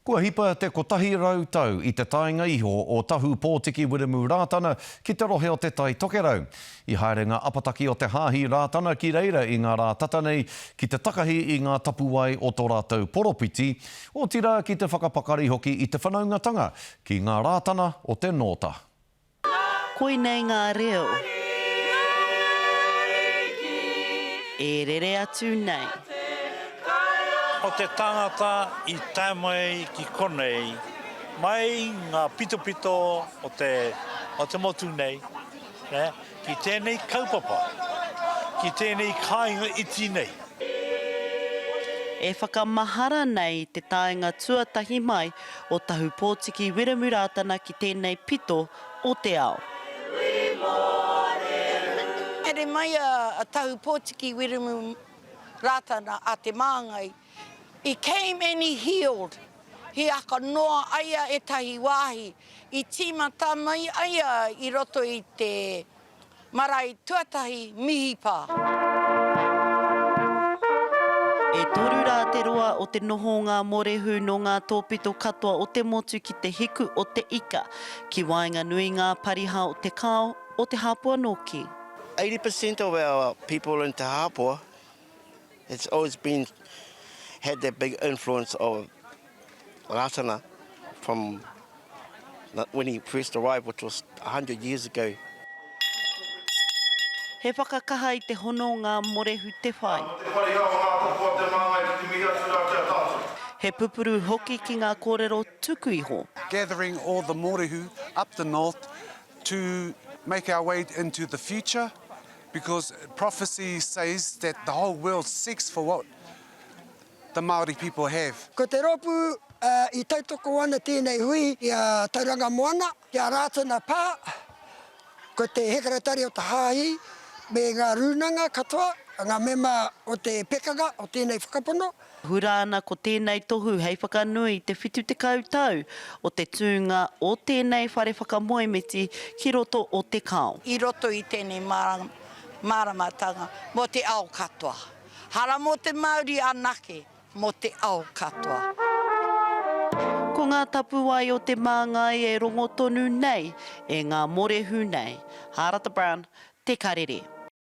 Kua hipa te 100 tau i te taenga iho o Tahu Pōtiki Wiremu Rātana ki te rohe o Te Tai Tokerau. I haere ngā apataki o te Hāhi Rātana ki reira i ngā rā tata nei ki te takahi i ngā tapuwae o tō rātou poropiti, otirā ki te whakapakari hoki i te whanaungatanga ki ngā Rātana o te Nōta. Koinei ngā reo. E rere atu nei. O te tangata i tae mai ki konei, mai nga pitopito o te, o te motu nei, ne, ki tenei kaupapa, ki tenei kāinga iti nei. E whakamahara nei te taenga tuatahi mai o Tahupōtiki Wiremu Rātana ki tēnei pito o te ao. Haere mai a Tahupōtiki Wiremu Rātana a Te Māngai, He came and he healed. He aka noa aia ētahi wāhi i tīmata mai aia i roto i te Marae tuatahi Mihipa. E toru rā te roa o te noho o ngā mōrehu nō ngā tōpito katoa o te motu ki te hiku o te ika, ki waenganui ngā pariha o te kao, o Te Hāpua nōki. 80% of our people in Te Hāpua it's always been had that big influence of Rātana from when he first arrived which was 100 years ago. He whakakaha i te hono ngā morehu te whai. Ko te pariha o ngā tapu a te māngai ki te mihi atu rā ki a tātou. He pupuru hoki ki ngā kōrero tuku iho. Gathering all the morehu up the north to make our way into the future because prophecy says that the whole world seeks for what the Māori people have. Ko te rōpū i tautoko ana tēnei hui i a Tauranga Moana, ki a Rātana Pā, ko te Hekeretari o te Hāhi me ngā rūnanga katoa, ngā mema o te pekanga o tēnei whakapono. Hura ana ko tēnei tohu hei whakanui i te 70 tau o te tūnga o tēnei whare whakamoemiti ki roto o Te Kao. I roto i tēnei māramatanga mō te ao katoa. Hara mō te Māori anake, mō te ao katoa. Ko ngā tapuwae o te māngai e rongo tonu nei e ngā morehu nei. Hārata Brown, Te Karere.